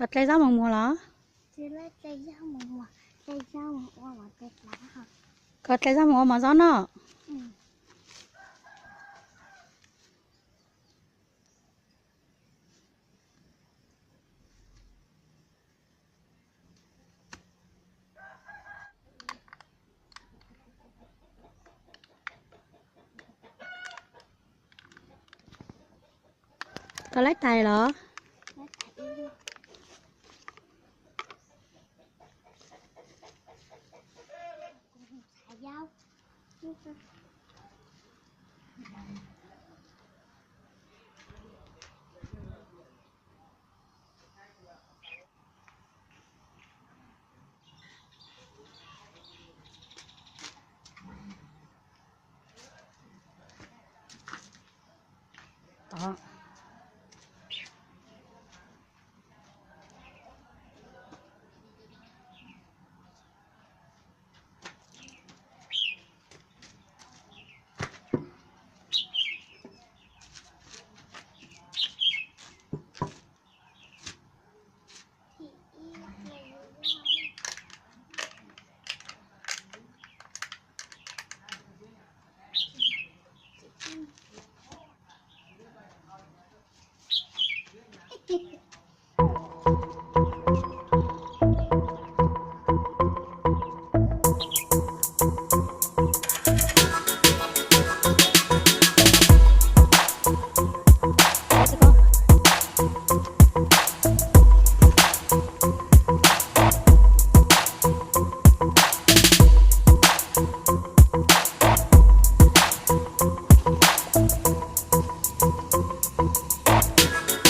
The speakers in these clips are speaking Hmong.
Koj dle zaub mus ua mov zaub noj. Koj laib tais los?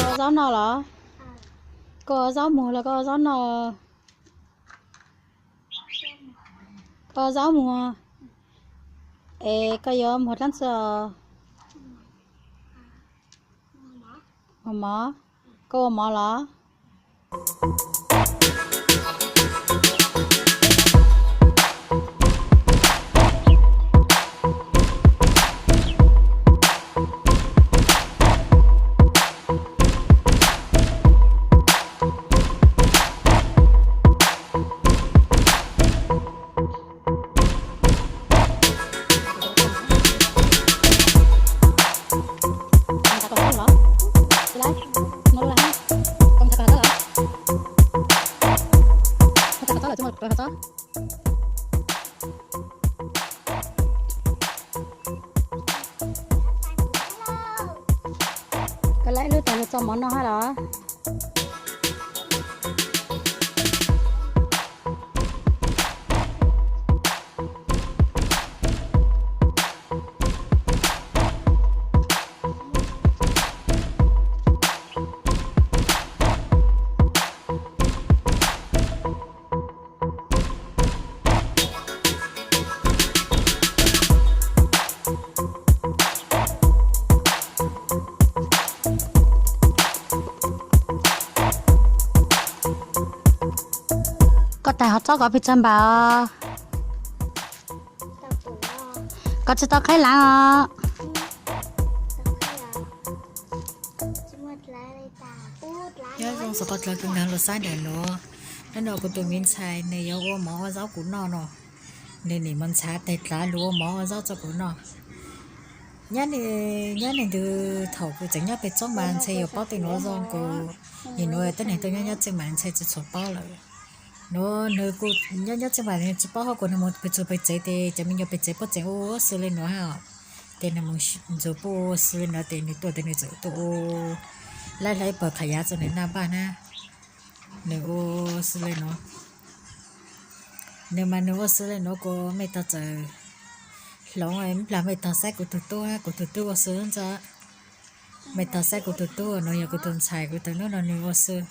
Koj ua zaub noj los? Koj ua zaub muag los koj ua zaub noj? Koj ua zaub muag. Es koj yuav muag dlaab tsi? Muag mov. Koj ua mov los? Koj laib lub tais lug txo mov noj hab los? Koj tais hov txob koj pes tsawg npaum? Koj tsi tau qhaib laav os. Nyob zoo xov pos dlawg kws nkaag lug saib ntawm nuav. Nub nua kuv tus miv ntxhais nws yuav ua mov ua zaub kuv noj no. Nws nim moog ntxhaav teg dlaav lug ua mov ua zaub rua kuv noj. Nyob nwg ntws thaum kuv tseem nyob peg txoob mas ntshe yuav paub tej nuav zoo kuv, nim nuav tuab neeg tuaj nyob nyob txheej mas ntshe tsi txhua paub lawm. Nuav nws kuj nyob nyob txheej mas nws tsi paub hab kuas nws moog peg txug peg tsev tes cov me nyuam peg txev puab tseem ua ua xwb le nuav hab. Tes nws moog ntxuav puab ua xwb le nuav tes nws tuaj tes nws txawm tuaj ua laib hlais pawg qhov yav rua nws naj npaj na. Nws ua xwb le nuav. Nws mas nws ua xwb le nuav kuas mej tog txawm hloov, mej plag mej tog saib kuv tug tub, kuv tug tub ua xwb ntag. Mej tog saib kuv tug tub nuav yog kuv tus ntxhais, kuv tug nub no nws ua xwb.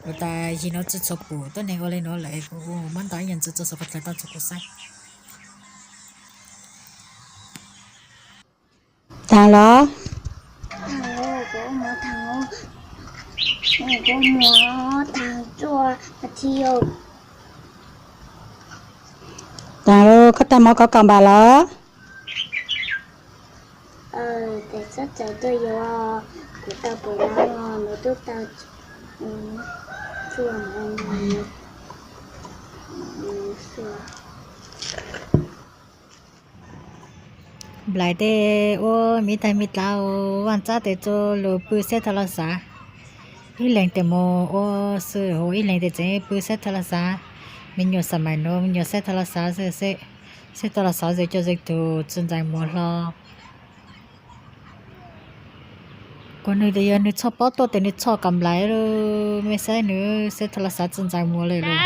Kuv tas yig nuav tsi txhua pum tuab neeg ua le nuav lawm, kuv muab ntau ib nyuag ntxiv rua xov pos dlawg tau txug kuv saib. Taag los? Taag los, koj tag mov kov kaum npaum los? Nplais tej ua me tag me dlav, vaj tsab tes tso lug pw saib tha los xav. Ib leeg tes mus ua xwb, ib leeg tes tseem pw saib tha los xav. Me nyuam xav mais nuav, me nyuam saib tha los xav xwb, saib tha los xav xwb, cov zeeg tug tsi ntxais muag hlo. Kuv nug tes yog nws txhoj paub tuaj tes nws txhoj kam nplais lawm, mej saib nws saib tha los xav tsi ntxais muag lawm lawm.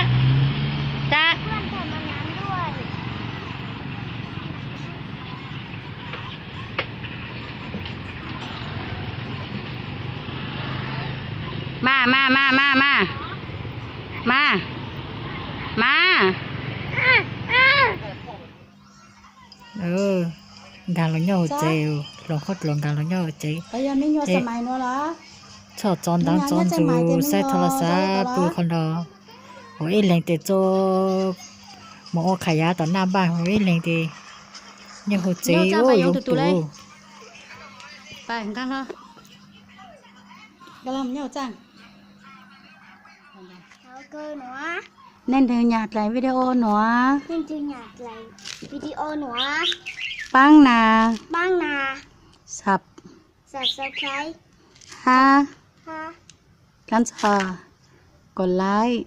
Mas, mas, mas, mas, mas, mas, mas. Nkag los nyob hauv tsev, hluas nkauj hluas nkauj nkag los nyob hauv tsev. Txhoj tso ntawv tso ntxuv saib tha los xav pw qhov no. Ua ib leeg tes tso mus ua qhas yav tom naj npaj, ua ib leeg tes nyob hauv tsev ua yoov tus. Nej nrog nyam dlaim video nuav, paab nas, sub, hab, dlaab tsi, kov laib,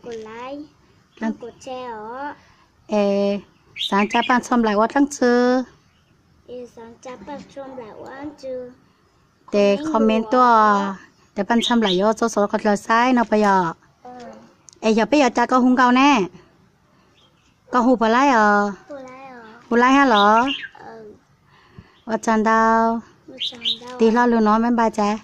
es xaav ca paaj txhua nplaim ua dlaab tsi, tes comment tuaj, tes paaj txhua nplaim yuav tso saum qhov dlawg saib no puas yog? Es yog peb yuav ca koj hu nkaus ne, koj hu puas laib os? Hu laib hab los? Ua tsaug ntau. Tig hlo lug no, bye bye tsav.